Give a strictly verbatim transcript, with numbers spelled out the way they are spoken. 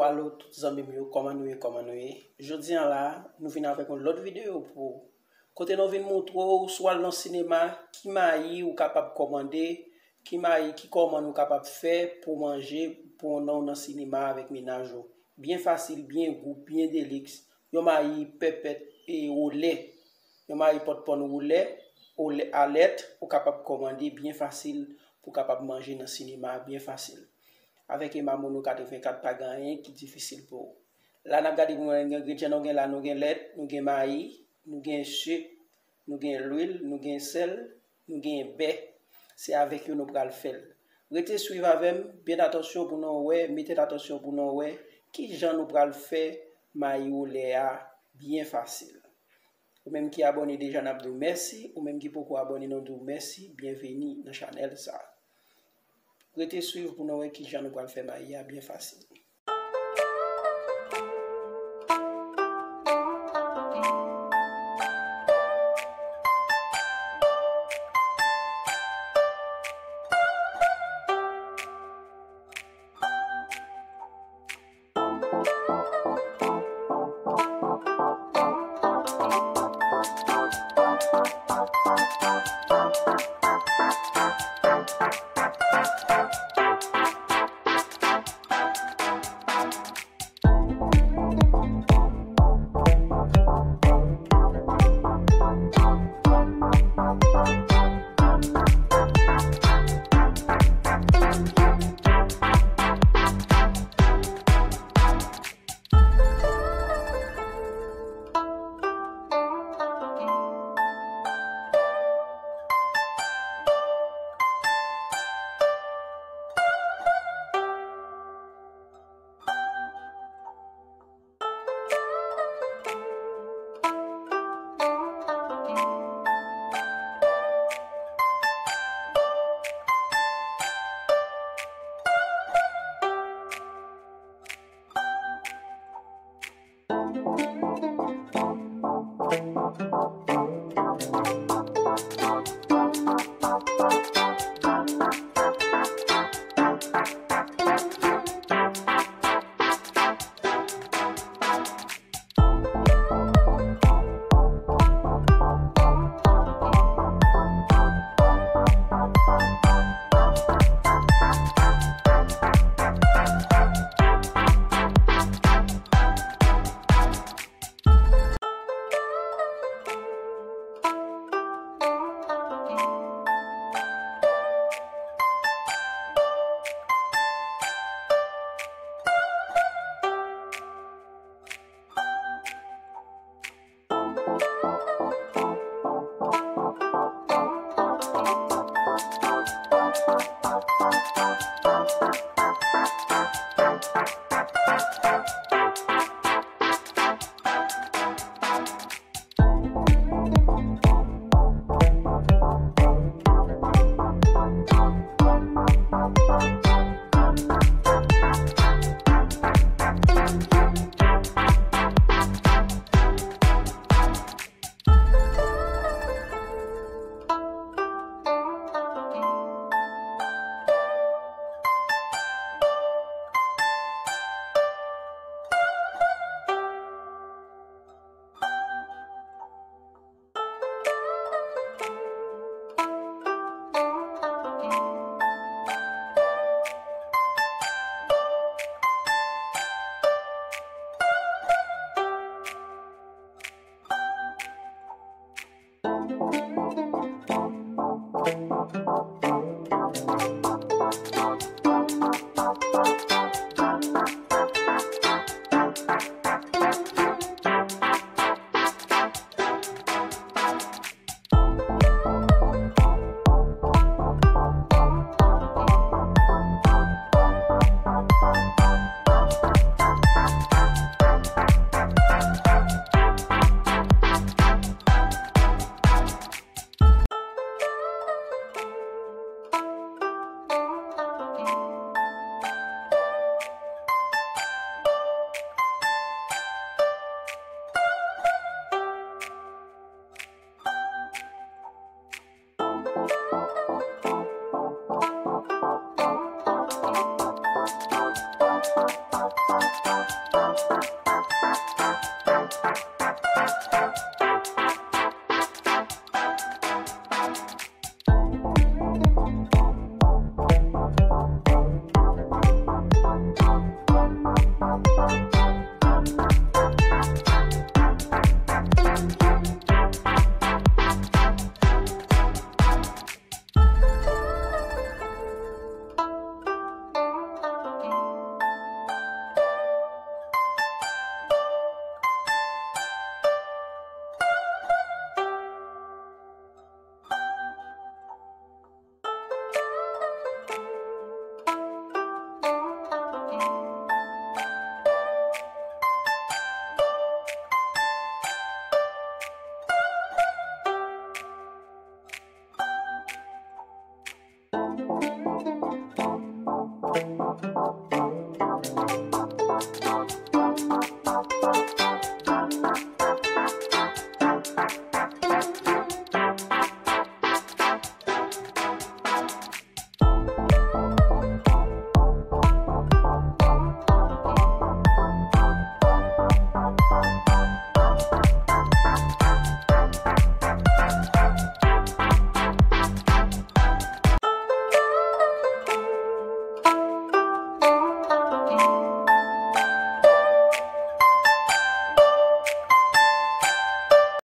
Alo tout zanmi m yo, kòman nou ye, kòman nou ye? Jodi a la, nou vin avèk yon lòt videyo pou ou. Kote nou vin montre w, si w al nan sinema, ki mayi ou kapab kòmande, ki mayi, ki kòmann ou kapab fè pou manje, pou w nan, nan sinema avèk mennaj ou. Byen fasil, byen gou, byen deliks. Yon mayi pèpèt e olè. Yon mayi pòtpòn olè, olè alèt, ou kapab kòmande byen fasil pou w kapab manje nan sinema byen fasil. Avèk Ema Mono katrevenkat, pa gen anyen ki difisil pou ou. La n ap gade pou nou wè engredyan nou gen la, nou gen lèt, nou gen mayi, nou gen sik, nou gen lwil, nou gen sèl, nou gen bè. Se avèk yo nou pral fè l. Rete swiv avè m, byen atansyon pou nou wè, mete atansyon pou nou wè kijan nou pral fè mayi olè a byen fasil. Ou menm ki abòne deja, n ap di w mèsi. Ou menm ki poko abòne, nou di w mèsi. Byenveni nan chanèl sa. Rete swiv pou nou wè kijan nou pral fè mayi a byen fasil.